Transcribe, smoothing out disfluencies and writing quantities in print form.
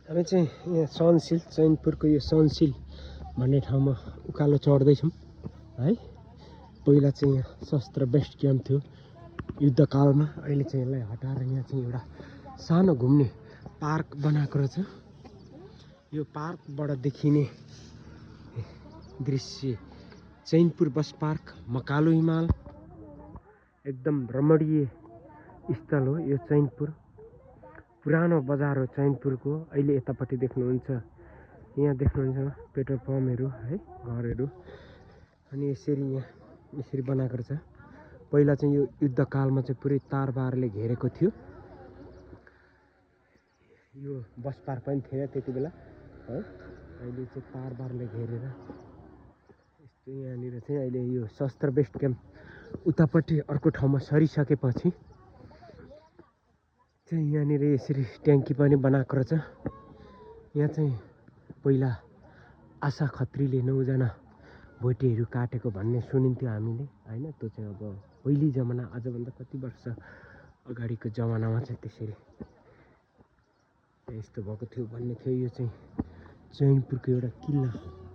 हामी चाहिँ यहाँ सहनशील चैनपुरको यो सहनशील भन्ने ठाउँमा उकालो चढ्दैछौँ है। पहिला चाहिँ यहाँ शस्त्र बेस्ट क्याम्प थियो युद्धकालमा। अहिले चाहिँ यसलाई हटाएर यहाँ चाहिँ एउटा सानो घुम्ने पार्क बनाएको रहेछ। यो पार्कबाट देखिने दृश्य चैनपुर बस पार्क मकालु हिमाल एकदम रमणीय स्थल हो यो चैनपुर। पुरानो बजार हो चैनपुरको। अहिले यतापट्टि देख्नुहुन्छ यहाँ देख्नुहुन्छ पेट्रोल पम्पहरू है, घरहरू। अनि यसरी बनाएको रहेछ। पहिला चाहिँ यो युद्धकालमा चाहिँ पुरै तारबारले घेरेको थियो। यो बस पार्क पनि थिएन त्यति बेला है। अहिले चाहिँ तारबारले घेरेर यस्तो यहाँनिर चाहिँ अहिले यो शस्त्र बेस्ट क्याम्प उतापट्टि अर्को ठाउँमा सरिसकेपछि चाहिँ यहाँनिर यसरी ट्याङ्की पनि बनाएको रहेछ। यहाँ चाहिँ पहिला आशा खत्रीले 9 जना भोटेहरू काटेको भन्ने सुनिन्थ्यो हामीले हैन। त्यो चाहिँ अब पहिलो जमाना, आजभन्दा कति वर्ष अगाडिको जमानामा चाहिँ त्यसरी यस्तो भएको थियो भन्ने थियो। यो चाहिँ चैनपुरको एउटा किल्ला हो।